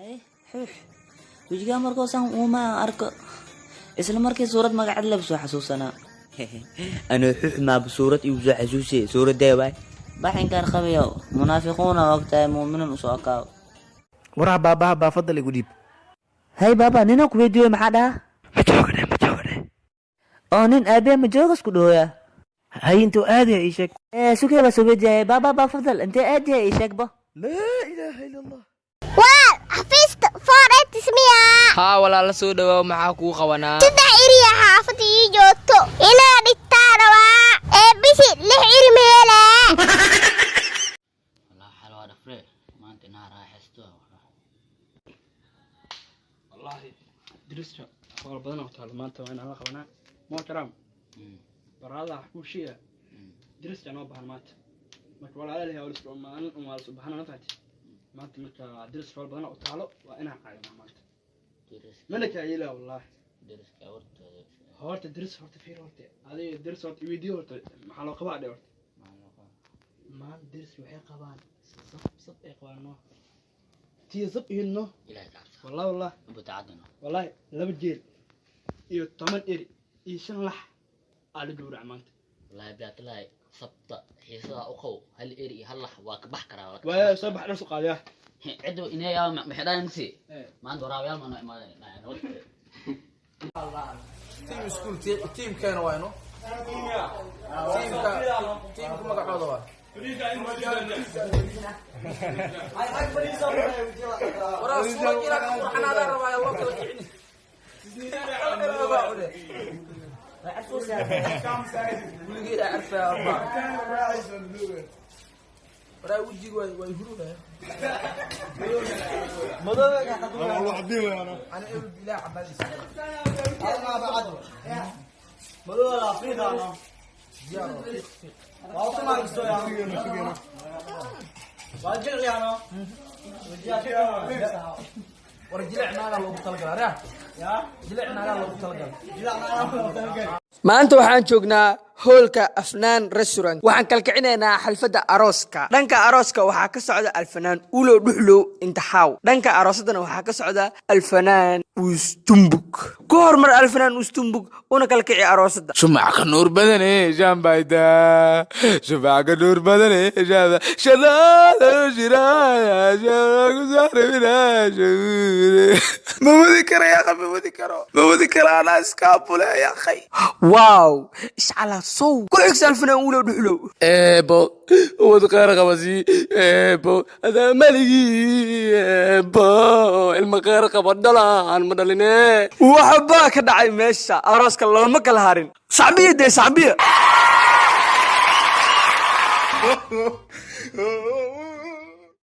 Haye xuux, wejigaa markoosaan uumaa arko, isla markii suurad magacad leb soo xasuusanaa. Anoo xux maaba suurad igu soo xasuusiye? Suuradee waay? Baxinkaan qabayo munaafiquuna ogtahay, muuminiin usoo akaaw. Waraha baabaha baa fadal igu dhiib. Hay baaba, nina ku weydiiyo, maxaa dhaha? Ma joogane, ma joogane. Oo nin aabee ma joogas ku dhahoya. Hay, intuu aadaya ii sheeg. Ee sugee baa soo weydiiyay baaba, baa fadal intee aadaya ii sheegbo. Laa ilaaha ila Allah. Walaal, xafiiska 4X miyaa? Haa walaal, la soo dhawaaw. Maxaa kuu qabanaa? Saddex iriya xaafadda ii joogto inaa dhigtaa rabaa, ee bisi lix iri meelaa. Walaa xal waa dhafre maanta inaa raaxaysto. Wallaahi diriska howl badan oo taalo maanta waa inaan la qabanaa mokaram baraada wax kuu sheega. Diriska noo bahan maanta marka walaalahay waa lisku maalin un waa lisu bahana nafati maanta. Marka diriska howl badan oo taalo waa inaan caawinaa maanta, mana kaa yeelaa wallaahi. Horta diris, horta fiir, horta adiga diris, horta iweydiyo, horta maxaa loo qabaa dhe horta. Maanta diriska waxay qabaan sab sab ay qabaan no tiya sab ihilno. Ilahay ka cabsa. Wallah wallah. Butacadano. Wallaahi 2 jeel iyo 10 eri iyo 5 lax aa la gowrac maanta. Wallaahi bilaatalahi sabta xiisada u qow, hal eri iyo hal lax waa ka bax karaa. Waaya soo bax, dhar su qaadaya. Ciddu inay yaa maxay dhahayn masi maanta waraabayaal ma noo imaadeen. Team school teamkeena waa ino teamka, teamka magacooda waa waraa suurad ilaa ka qurxanaadaan rabaa, loo kala kicini. Weligeed carfaa abaa waraa wejiga way hurunaya. Ana ebel bilaa cabaadiis. Diyaar oo fiiq fiiq. War jilic naagaa loogu talagalaa rea, jilic naagaa loogu talagalay. Maanta waxaan joognaa hoolka Afnaan Restaurant. Waxaan kalkicinaynaa xalfadda arooska. Dhanka arooska waxaa ka socda Alfanaan Ulo Dhuxlow Intaxaaw, dhanka aroosadana waxaa ka socda Alfanaan Ustumbuk. Ku hormar Alfanaan Ustumbuk una kalkici aroosadda. Shumac ka nuur badane shambayda, shumac ka nuur badane shamba shanaada shiraaya shanaku. Ma wadi karo yaa, ma wadi karo, ma wadi karo, anaa iskaabule yaa khay. Wow, ishcala sow ku xigsa Alfanaan Ulo Dhuxlow. Eebo wad qaar qabasi, eebo adaa maligii, eebo ilma qaar qaba dhalaan ma dhaline. Waxbaa ka dhacay meesha arooska, looma kala harin. Sacbiya dee sacbiya.